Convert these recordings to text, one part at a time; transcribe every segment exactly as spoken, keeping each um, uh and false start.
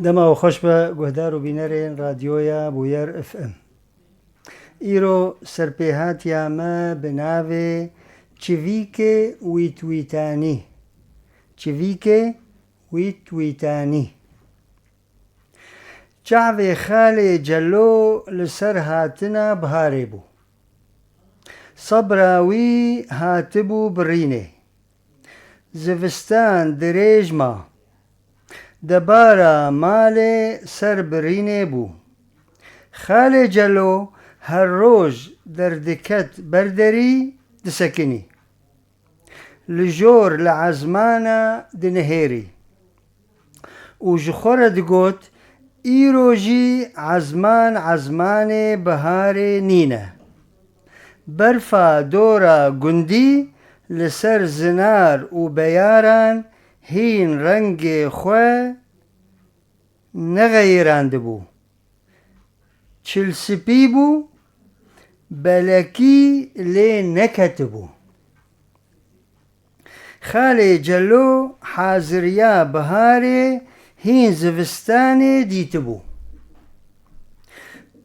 Dema we xweş be, guhdar û bînerên Radyoya Bûyer F M. Îro serpêhatiya me bi navê Çivîkê Wîtwîtanî. Çivîkê Wîtwîtanî. Çavê Xalê Celo li ser hatina biharê bû. Sebra wî hatibû birînê. Zivistan dirêj ma. Debara malê ser birînê bû. Xalê Celo her roj derdiket ber derî disekinî. Li jor li ezmana dinihêrî. Û ji xwe re digot, îro jî ezman ezmanê biharê nîne. Berfa dora gundî li ser zinar û beyaran hîn rengê xwe nexeyirandibû. Çilspî bû, belekî lê neketibû. Xalê Celo haziriya biharê hîn zivistanê dîtibû.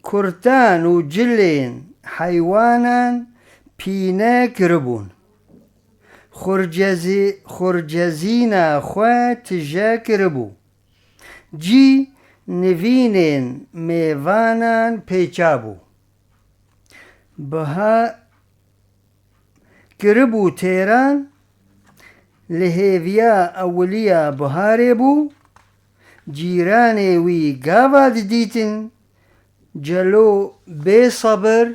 Kurtan û cilên heywanan pîne kiribûn. Xurcezî-, xurcezîna xwe tije kiribû. Cî nivînên mêvanan pêça bû. Biha kiribû têran, li hêviya ewiliya biharê bû, cîranê wî gava didîtin, Celo bê sebir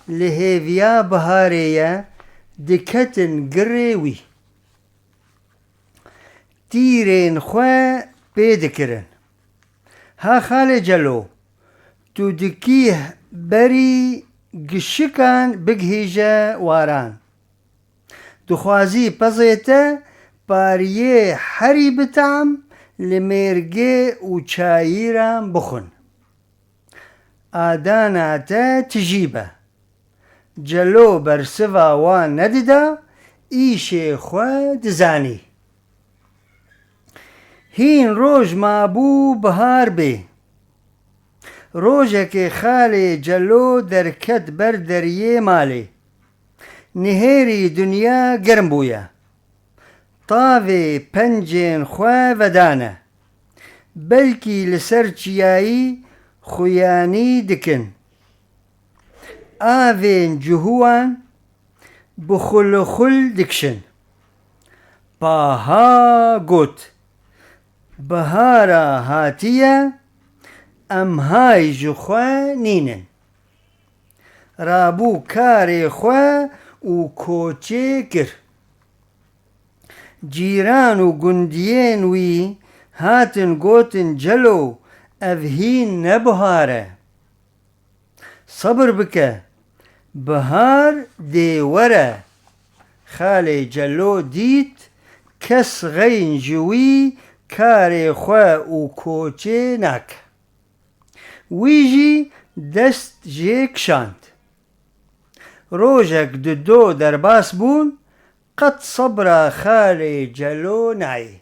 li hêviya biharê ye, diketin girê wî. Tîrên xwe pê dikirin. Ha Xalê Celo, tu dikî berî gişikan bigihîje waran. Dixwazî pezê te pariyê herî bi tam li mêrgê û çayîran bixwin. Adana te tijî be. Celo bersiva wan nedida, îşê xwe dizanî. Hîn roj mabû bihar bê. Rojekê Xalê Celo derket ber deriyê malê. Nihêrî dinya germ bûye. Tavê pencên xwe vedane. Belkî li ser çiyayî xuyanî dikin. Avên cihûwan bi xulixul dikişin. Paha got, bihara hatiye, em hay ji xwe nînin. Rabû karê xwe û koçê kir. Cîran û gundiyên wî hatin gotin, Celo, ev hîn ne bihar e. Sebir bike, bihar dê were. Xalê Celo dît, kes xeyn ji wî karê xwe û koçê nake. Wî jî dest jê kişand. Rojek di do derbas bûn, qet sebra Xalê Celo nayê.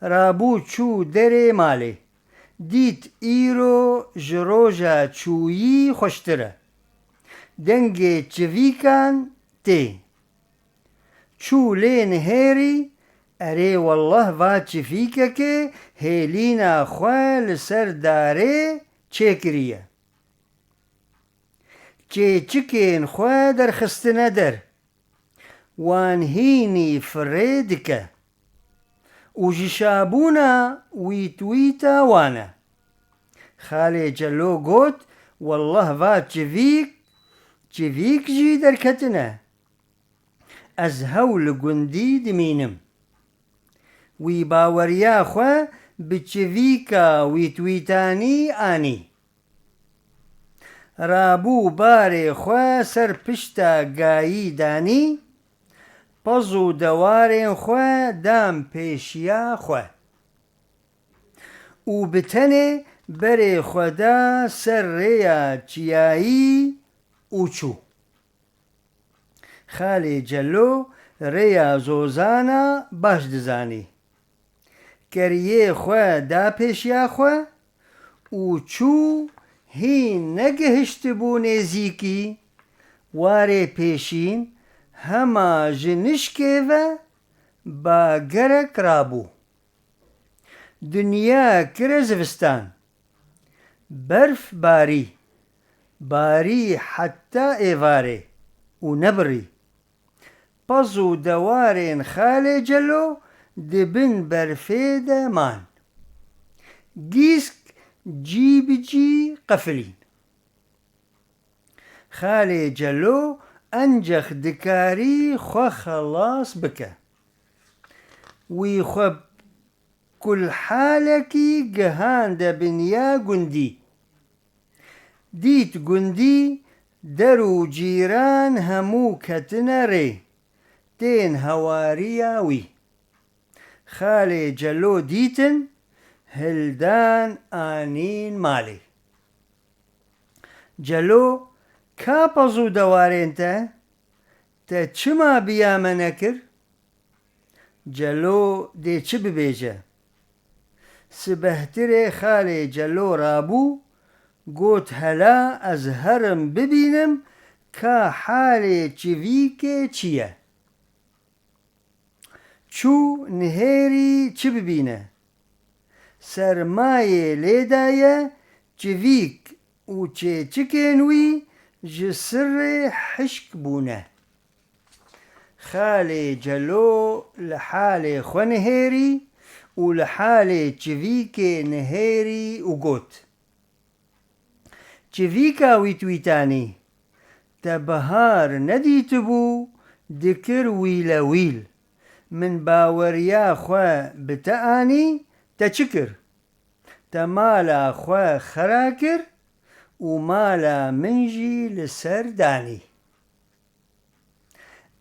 Rabû çû derê malê. Dît îro ji roja çûyî xweştir e. Dengê çivîkan tê. Çû lê nihêrî, erê wellah va çivîkekê hêlîna xwe li ser darê çêkiriye. Çêçikên xwe derxistine der. Wan hînî firê dike. Û ji şabûna wîtwîta wan e. Xalê Celo got, Wellah va çivîk, çivîk jî derketine. Ez hew li gundî dimînim. Wî baweriya xwe bi çivîka wîtwîtanî anî. Rabû barê xwe ser pişta gayî danî, pez û dewarên xwe dan pêşiya xwe. Û bi tenê berê xwe da ser rêya çiyayî û çû. Xalê Celo rêya zozana baş dizanî. Keriyê xwe da pêşiya xwe û çû, hîn negihiştibû nêzîkî, warê pêşîn hema ji nişkê ve bagerek rabû. Dinya kire zivistan. Berf barî. Barî heta êvarê û nebirî. Pez û dewarên Xalê Celo di bin berfê de man. Gîsk cî bi cî qefilîn. Xalê Celo encex dikarî xwe xelas bike. Wî xwe kulhalekî gihande binya gundî. Dît gundî, der û cîran hemû ketine rê, tên hewariya wî. Xalê Celo dîtin, hildan anîn malê. Celo, ka pez û dewarên te? Te çima biya me nekir? Celo dê çi bibêje? Sibehtirê Xalê Celo rabû, got, hela ez herim bibînim ka halê çivîkê çi ye. Çû nihêrî çi bibîne. Sermayê lê daye, çivîk û çêçikên wî ji sirrê hişk bûne. Xalê Celo li halê xwe nihêrî û li halê çivîkê nihêrî û got, çivîka wîtwîtanî, te bihar nedîtibû, dikir wîlewîl. Min baweriya xwe bi te anî, te çi kir? Te mala xwe xera kir û mala min jî li ser danî.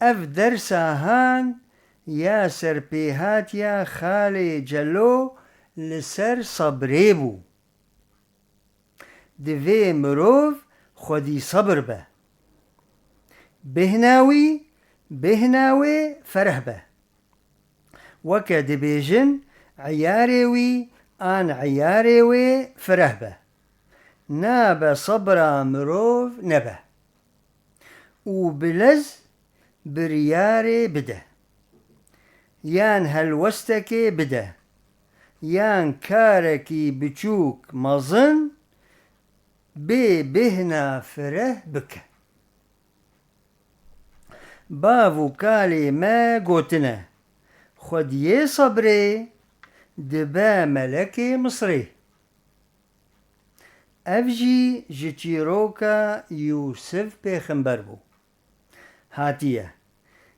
Ev dersa han ya serpêhatiya Xalê Celo li ser sebrê bû. Divê mirov xwedî sebir be. Bêhna wî, bêhna wê fereh be. Weke dibêjin, eyarê wî an eyarê wê fereh be. Nabe sebra mirov nebe. Û bi lez biryarê bide. Yan helwestekê bide. Yan karekî biçûk mezin bê bêhna fireh bike. Bav û kalê me gotine, xwediyê sebrê dibe melekê Misrê. Ev jî ji çîroka Yûsif pêxember bû. Hatiye.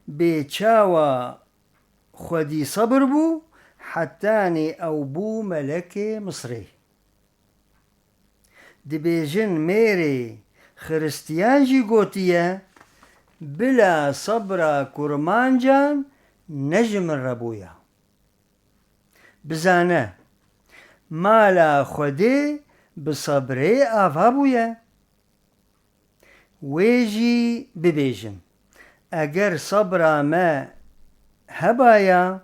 Bê çawa xwedî sebir bû, hetanî ew bû melekê Misrê. Dibêjin mêrê xiristiyan jî gotiye, bila sebra kurmancan ne ji min re bûya. Bizane, mala Xwedê bi sebrê ava bûye. Wê jî bibêjin, eger sebra me hebaya,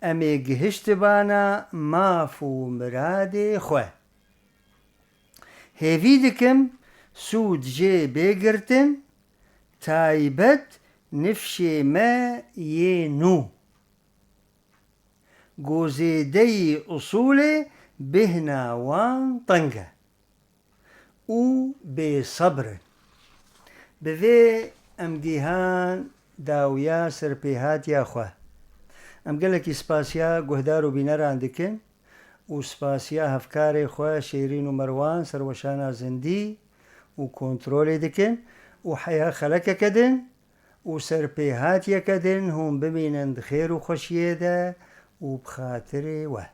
em ê gihiştibana maf û miradê xwe. Hêvî dikim sûd jê bê girtin, taybet nifşê me yê nû. Ku zêdeyî usûlê bêhna wan teng e û bêsebr in. Bi vê em gîhan dawiya serpêhatiya xwe. Em gelekî spasiya guhdar û bîneran dikin û spasiya hevkarê xwe Şêrîn û Merwan, serweşana Zindî û kontrolê dikin û heya xelekeke din û serpêhatiyeke din hûn bimînin di xêr û xweşiyê de û bi xatirê we.